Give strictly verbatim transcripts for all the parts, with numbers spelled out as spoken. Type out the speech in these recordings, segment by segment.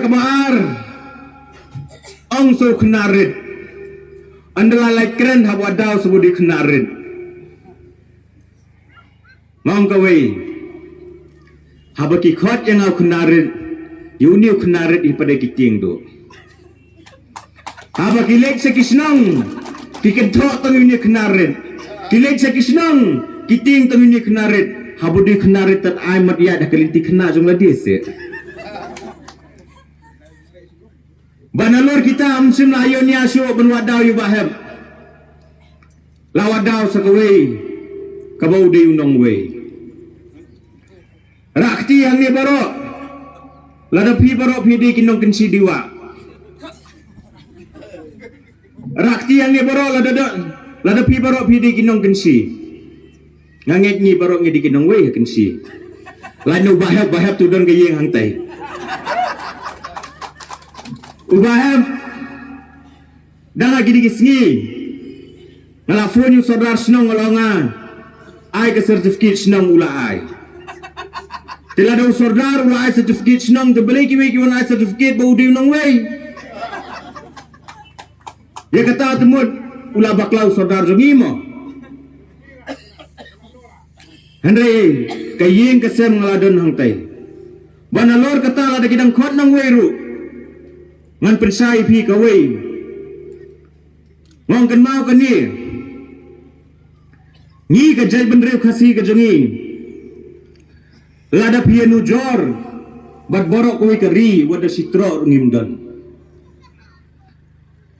Kaba ar, ong sa u khynnah rit. Ynda la lait kren haba daw sa u dei khynnah rit. Nga ong kawei. Haba ki khot ïa nga u khynnah rit, ïa une u khynnah rit hi pat de ki tieng duh. Haba ki leit sha ki shnong, ki kynthoh tang ïa une u khynnah rit. Ki leit sha ki shnong, ki tieng tang ïa une u khynnah rit. Haba dei u khynnah rit tad ai mat ïa da ka lynti khynnah jong lade se. Ba nalor kita ym shym la ïoh nia shuh ban wad daw ïa u Bah Hep. La wad daw sa kawei, kaba u dei u nongwei. Rah kti hangne baroh. Lada phi baroh phi dei ki nongkynshi dei wah. Rah kti hangne baroh lada dei, lada phi baroh phi dei ki nongkynshi. Nga ngeit ngi baroh ngi dei ki nongwei ha kynshi. Lait na u Bah Hep, Bah Hep tu don ka ïing hangtai. U Bah Hep, dang ha kine ki sngi nga la phone ïa u sordar shnong, nga la ong, ai ka certificate shnong, u la ai. Te lada u sordar u la ai certificate shnong, te balei kiwei ki wan ai certificate ba u dei u nongwei? Ïa kata te mut u la bakla u sordar jong ngi mo. Hynrei ka ïing ka sem nga la don hangtai. Ba nalor kata lada ki dang khot nongwei ruh, ngan pynshai ïa phi kawei. Nga ong kynmaw kane. Ngi ka jaitbynriew Khasi ka jong ngi, lada phi ïanujor bad baroh kawei ka ri, wat da shi troh ruh ngim don.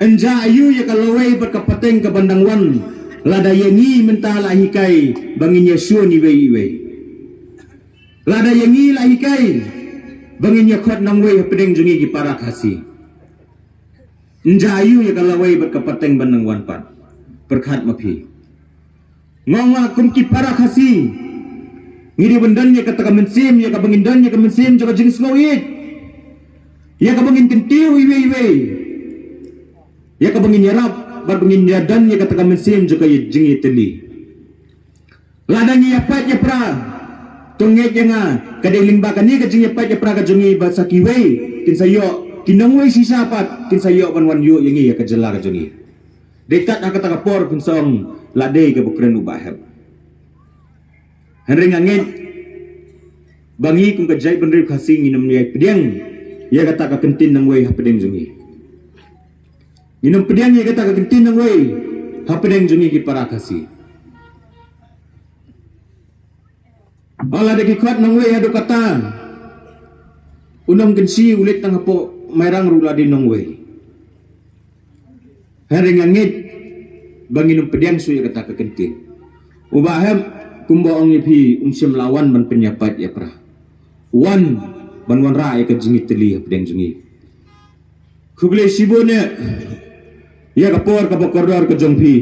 Ynja aiu ïa ka lawei bad ka pateng kaban dang wan, lada ïa ngi mynta la hikai ba ngin ïashun iwei iwei. Lada ïa ngi la hikai ba ngin ïakhot nongwei hapdeng jong ngi ki para Khasi. Ynja aiu ïa ka lawei bad ka pateng ban dang wan pat. Pyrkhat ma phi. Nga ong nga kum ki para Khasi, ngi dei ban don ïa kata ka mynsiem, ïa kaba ngin don ïa ka mynsiem jong ka jingsngewieit. Ïa kaba ngin kyntiew iwei iwei. Ïa kaba ngin ïarap bad ba ngin ïadon ïa kata ka mynsiem jong ka jingïatylli. Lada ngi ïapait ïapra, to ngeit ïa nga, ka dei lyngba kane ka jingïapait ïapra ka jong ngi ba sa kiwei kin sa ïoh, ki nongwei shisha pat kin sa ïoh ban wan ïuh ïa ngi ïa ka jylla ka jong ngi. Dei kat ha kata ka por phin sa ong la dei kaba kren u Bah Hep. Hynrei nga ngeit ba ngi kum ka jaitbynriew Khasi ngin ym ïai pdiang ïa kata ka kyntien nongwei hapdeng jong ngi. Ngin ym pdiang ïa kata ka kyntien nongwei hapdeng jong ngi ki para Khasi. Ba lada ki khot nongwei haduh katta, u nongkynshi u leit tang hapoh Mairang ruh la dei nongwei. Hynrei nga ngeit ba ngin ym pdiang shuh ïa kata ka kyntien. U Bah Hep kumba ong ïa phi, um shym la wan ban pynïapait ïapra. Wan ban wanrah ïa ka jingïatylli hapdeng jong ngi. Khublei shibun ïa ka por kaba kordor ka jong phi.